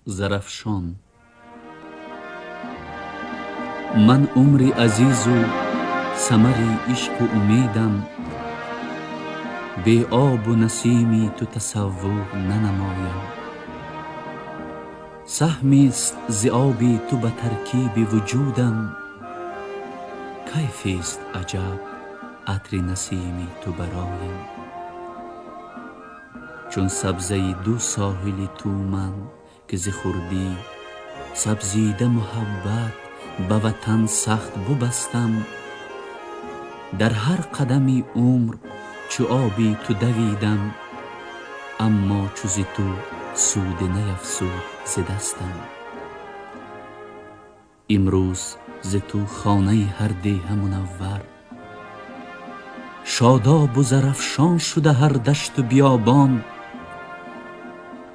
Зарафшон. Ман умри азизу самари ишқу умедам, бе обу насими ту тасаввур нанамоям. Саҳмест зи оби ту ба таркиби вуҷудам, кайфест аҷаб атри насими ту бароям. Чун сабзаи ду соҳили ту ман ки зи хурдӣ сабзида муҳаббат ба ватан сахт бубастам, дар ҳар қадами умр чу оби ту давидам, аммо чу зи ту суде наяфзуд зи дастам. Имрӯз зи ту хонаи ҳар деҳа мунаввар, шодобу зарафшон шуда ҳар дашту биёбон.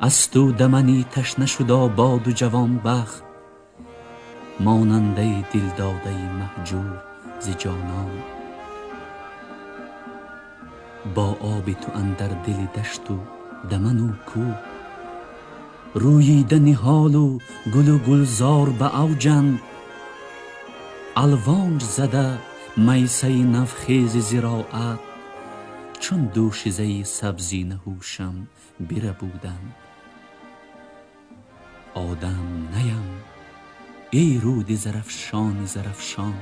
Аз ту дамани ташна шуд ободу ҷавонбахт, монандаи дилдодаи маҳҷур зи ҷонон. Бо оби ту андар дили дашту даману кӯ, рӯйида ниҳолу гулу гулзор ба авҷанд. Алвонҷ зада майсаи навхези зироат, чун дӯшизаи сабзина ҳушам бирабуданд. Одам наям эй руди зарафшони зарафшон,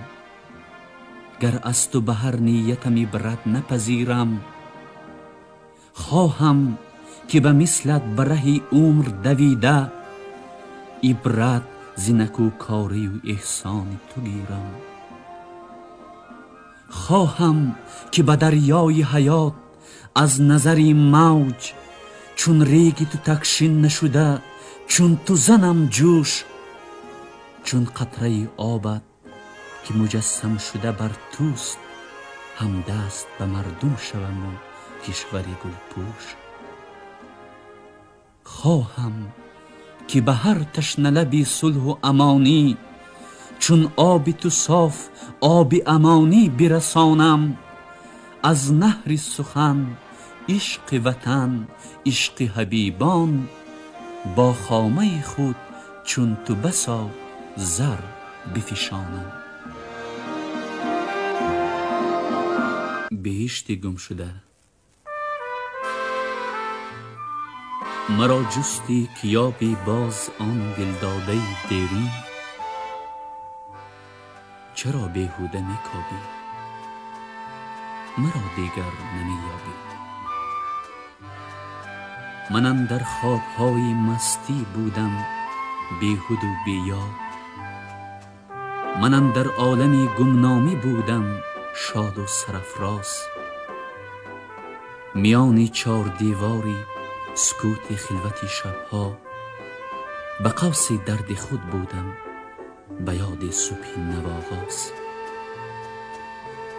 гар аз ту ба ҳар ниятам ибрат напазирам. Хоҳам ки ба мислат ба раҳи умр давида, ибрат зи накӯкорию эҳсони ту гирам. Хоҳам ки ба дарёи ҳаёт аз назари мавҷ, чун реги ту такшин нашуда, чун ту занам ҷӯш, чун қатраи обат ки муҷассам шуда бар туст, ҳамдаст ба мардум шаваму кишвари гулпӯш. Хоҳам ки ба ҳар ташналаби сулҳу амонӣ, чун оби ту соф оби амонӣ бирасонам. Аз наҳри сухан ишқи ватан, ишқи ҳабибон, бо хомаи худ чун ту басо зар бифишонам. Биҳишти гумшуда. Маро ҷусти ки ёби боз он дилдодаи дерин, чаро беҳуда мекобӣ, маро дигар намеёбӣ. Ман андар хобҳои мастӣ будам беҳуду беёд, ман андар олами гумномӣ будам шоду сарафроз. Миёни чордевори сукути хилвати шабҳо, ба қавси дарди худ будам ба ёди субҳи навоғоз.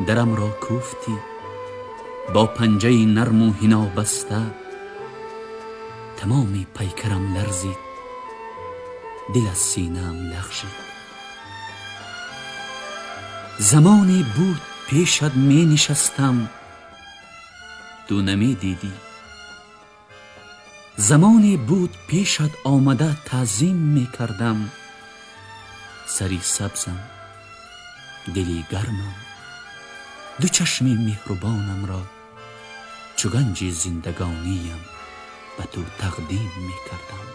Дарамро кӯфтӣ бо панҷаи нарму ҳинобаста, тамоми пайкарам ларзид, дил аз синаам лағжид. Замоне буд пешат менишастам, ту намедидӣ. Замоне буд пешат омада таъзим мекардам, сари сабзам, дили гармам, ду чашми меҳрубонамро чу ганҷи зиндагониям ба ту тақдим мекардам.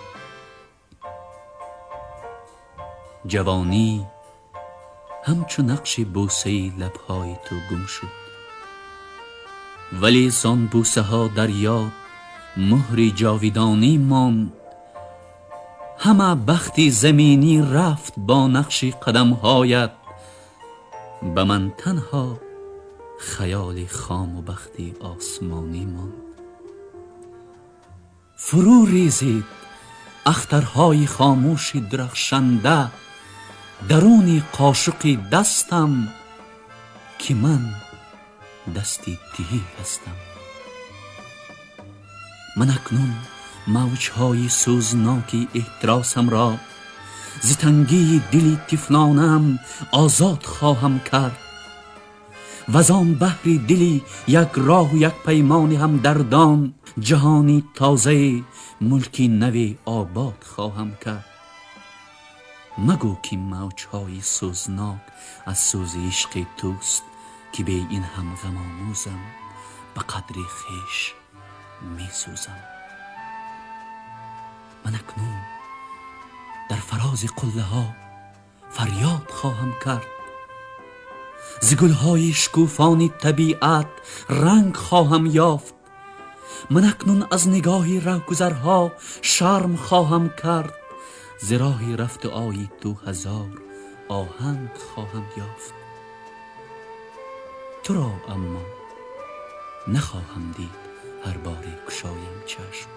Ҷавонӣ ҳамчу нақши бӯсаи лабҳои ту гум шуд, вале зон бӯсаҳо дар ёд муҳри ҷовидонӣ монд. Ҳама бахти заминӣ рафт бо нақши қадамҳоят, ба ман танҳо хаёли хому бахти осмонӣ монд. Фурӯ резид ахтарҳои хомӯши дурахшанда даруни қошуқи дастам, ки ман дасти тиҳӣ ҳастам. Ман акнун мавҷҳои сӯзноки эҳтиросамро зи тангии дили тифлонаам озод хоҳам кард. و آن بحری دلی یک راه و یک پیمان همدردان جهانی تازه ملکی نو آباد خواهم کرد. مگو که موجهای سوزناک از سوز عشق توست که به این هم غم آموزم به قدر خویش می سوزم. من اکنون در فراز قله ها فریاد خواهم کرد، ز گلهای شکوفان طبیعت رنگ خواهم یافت. من اکنون از نگاه رهگذرها شرم خواهم کرد، ز راه رفت و آیی تو هزار آهنگ خواهم یافت. تو را اما نخواهم دید هر باری گشایم چشم،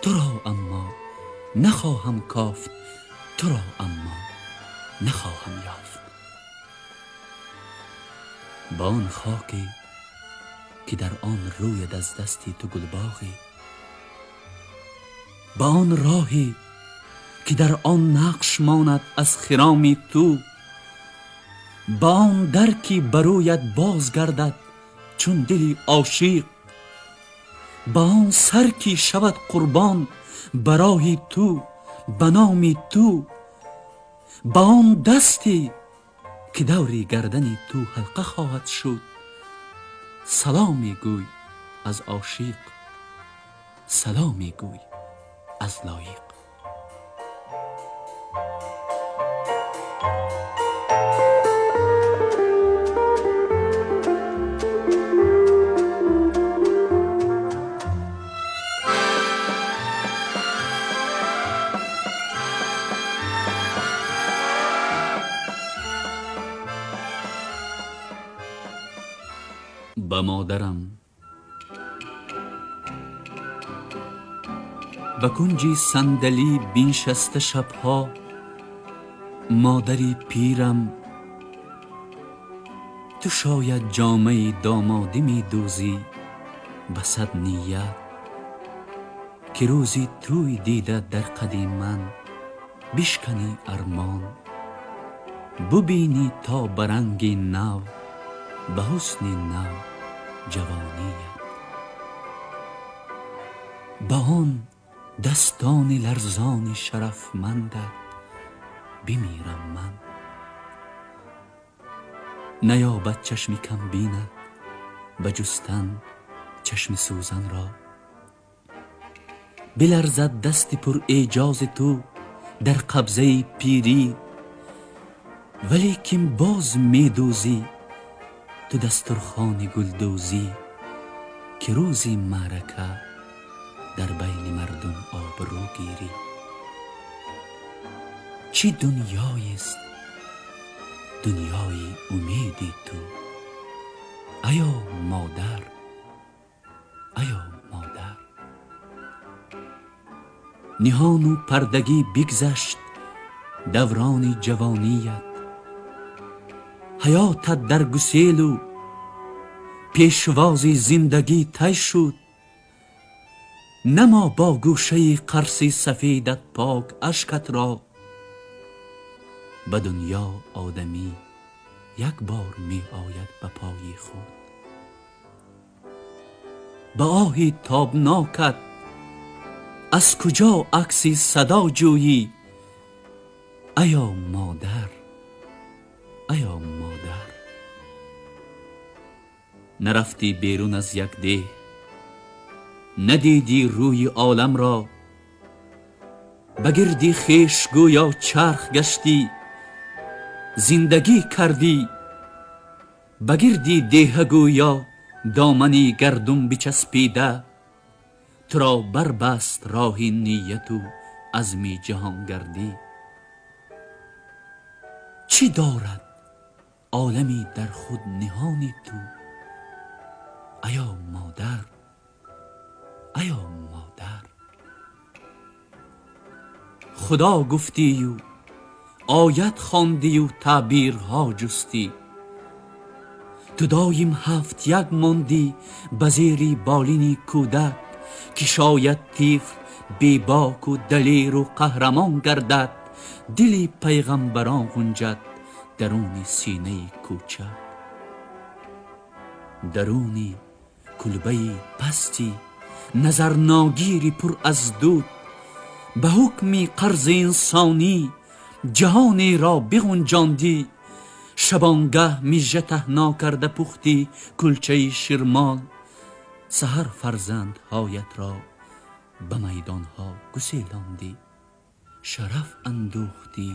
تو را اما نخواهم کافت، تو را اما نخواهم یافت. با آن خاکی که در آن روید از دستی تو گلباغی، با آن راهی که در آن نقش ماند از خرامی تو، با آن درکی برویت باز گردد چون دلی عاشق، با آن سر کی شود قربان برای تو به نام تو، با آن دستی که دوری گردن تو حلقه خواهد شد. سلامی گوی از عاشق، سلامی گوی از لایق. به مادرم به کنجی صندلی بنشسته شبها مادری پیرم، تو شاید جامه دامادی می دوزی به صد نیت، که روزی توی دیده در قد من بشکنی ارمان، ببینی تا برنگ نو به حسن نو جوانیت. به آن دستان لرزان شرفمندت بمیرم من، نیابد چشم کم بیند به جستن چشم سوزن را، بلرزد دست پر اعجاز تو در قبضه پیری، ولیکن باز می دوزی تو دسترخوان گلدوزی، که روزی معرکه در بین مردم آبرو گیری. چی دنیایی است دنیای امیدی تو، ایا مادر، ایا مادر. نهان و پردگی بگذشت دوران جوانیت، حیاتت در گسیل و پیشواز زندگی طی شد. نما با گوشه قرص سفیدت پاک اشکت را، به دنیا آدمی یک بار می آید به پای خود. به آهی تابناکت از کجا عکسی صدا جویی، ایا مادر، ایا مادر. نرفتی بیرون از یک ده، ندیدی روی عالم را، بگردی خویش گویا چرخ گشتی، زندگی کردی بگردی دیه گویا دامنی گردم بچسپیده، تو را بربست راه نیت و عزم جهانگردی. چی دارد عالمی در خود نهانی تو، ایا مادر، ایا مادر. خدا گفتی و آیت خواندی و تعبیرها جستی، تو دایم 7-1 ماندی به زیر بالین کودک، که شاید طفل بیباک و دلیر و قهرمان گردد، دل پیغمبران غنجد درون سینه کوچک. Даруни кулбаи пасти назарногири пур аз дуд, ба ҳукми қарзи инсонӣ ҷаҳонеро бигунҷондӣ. Шабонгаҳ мижа таҳно карда пухти кулчаи ширмол, саҳар фарзандҳоятро ба майдонҳо гуселондӣ. Шараф андӯхтӣ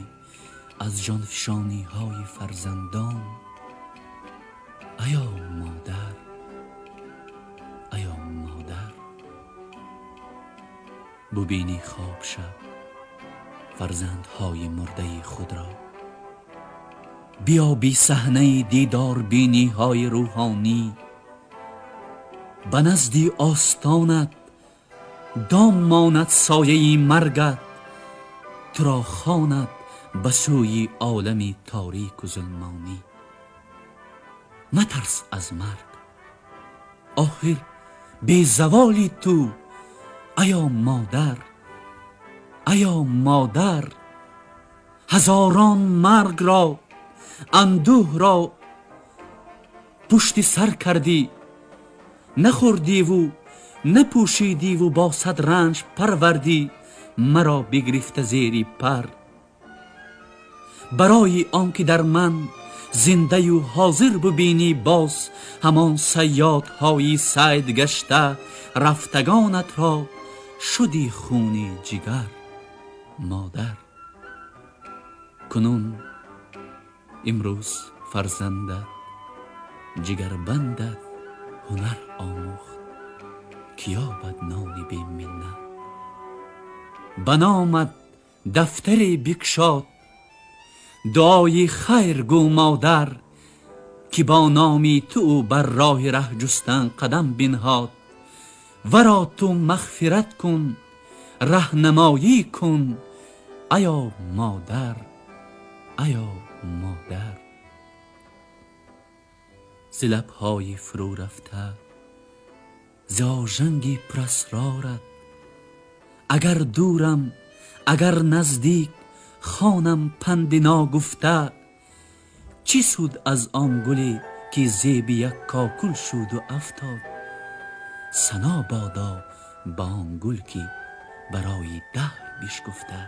аз ҷонфишониҳои фарзандон. Аё модар, аё модар, бубинӣ хоб шаб фарзандҳои мурдаи худро, биёбӣ саҳнаи дидорбиниҳои рӯҳонӣ, ба назди остонат дом монад сояи маргат, туро хонад ба сӯи олами торику зулмонӣ. Матарс аз марг, охир безаволи ту, аё модар, аё модар. Ҳазорон маргро, андӯҳро пушти сар кардӣ, нахӯрдиву напӯшидиву бо сад ранҷ парвардӣ маро бигирифта зери пар. Барои он ки дар ман зиндаю ҳозир бубинӣ боз ҳамон сайёдҳои сайд гашта рафтагонатро шуди хуни ҷигар, модар. Кунун имрӯз фарзандат ҷигарбандат ҳунар омӯхт, ки ёбад нони беминнат. Ба номат дафтаре бикшод, дуои хайр гӯ модар, ки бо номи ту ӯ бар роҳи раҳ ҷустан қадам бинҳод. Варо ту мағфират кун, раҳнамоӣ кун, аё модар, аё модар. Зи лабҳои фурӯ рафта, зи ожанги пурасрорат, агар дурам, агар наздик, хонам панди ногуфта. Чӣ суд аз он гуле ки зеби як кокул шуду афтод? Сано бодо ба он гул ки барои даҳр бишкуфта.